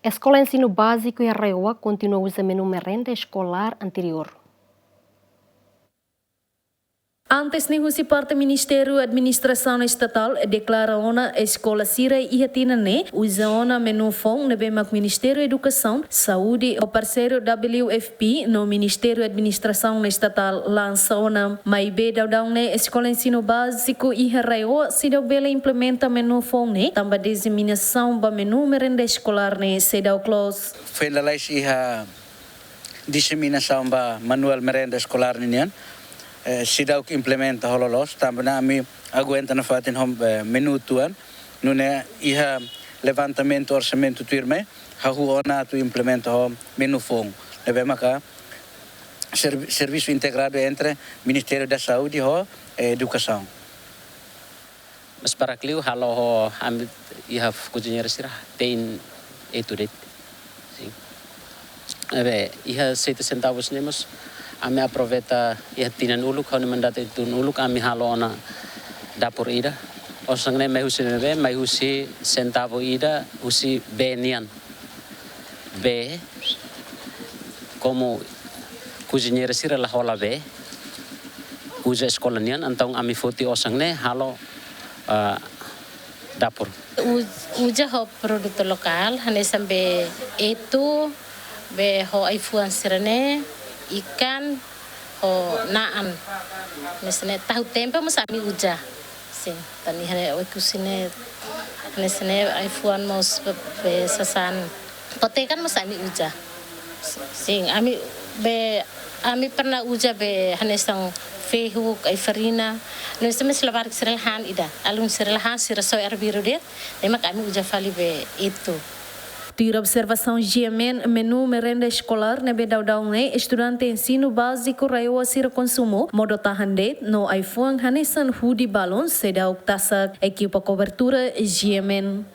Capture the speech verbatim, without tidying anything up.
Eskola ensinu báziku iha RAEOA kontinua uza menu merenda eskolár anteriór. Antes ne'e, husi parte Ministériu Administrasaun Estatál deklara ona eskola sira iha tinan ne'e uza ona menu foun ne'ebé mak Ministériu Edukasaun, Saúde ho parseiru W F P no Ministériu Administrasaun Estatál lansa ona. Maibé daudaun ne'e eskola ensinu báziku iha RAEOA seidauk bele implementa menu foun ne'e tanba diseminasaun ba menu merenda eskolár ne'e seidauk loos. Foin lalais iha diseminasaun ba manuál merenda eskolár ninian, eh, seidauk implementa ho loloos, tanba ne'e ami aguenta nafatin ho, eh, menu tuan, nune'e iha levantamentu orsamentu tuirmai, hahú ona atu implementa ho menu foun. Ne'ebé maka servi-, servisu integradu entre Ministériu da Saúde ho, eh, Edukasaun. Mas para kliu halo ho ami iha koziñeira sira tein etu de'it. Sin. Ne'ebé, iha sete sentavus ne'e mós ami aproveita iha tinan uluk, ha'u-nia mandatu iha tinan uluk, ami halo ona dapur ida. Osan ne'e mai husi ne'ebé, mai husi sentavu ida, husi bee nian. Bee, komu koziñeira sira la hola bee, uza eskola nian, entaun ami foti osan ne'e halo, ah, dapur. U-, uza ho produtu lokál, hanesan bee etu, bee ho ai-fuan sira-ne'e, ikan, ho na'an. Hanesan ne'e tahu tempe mós ami uza. Sin, tan iha ne'e Oekusi ne'e, hanesan ne'e ai-fuan mós bee, bee sasán. Kotekan mós ami uza. Sin, ami bee, ami pernah uza bee hanesan fehuk, ai-farina. No hanesan ne'e labarik sira la han ida. Alun sira la han, sira só arbiru de'it. Ne'e mak ami uza fali bee etu. Tuir observasaun G M N, menu merenda eskolár ne'ebé daudaun ne'e estudante ensinu báziku RAEOA sira konsumu, modo tahan de'it no ai-fuan hanesan hudi balun seidauk tasak. Ekipa kobertura G M N.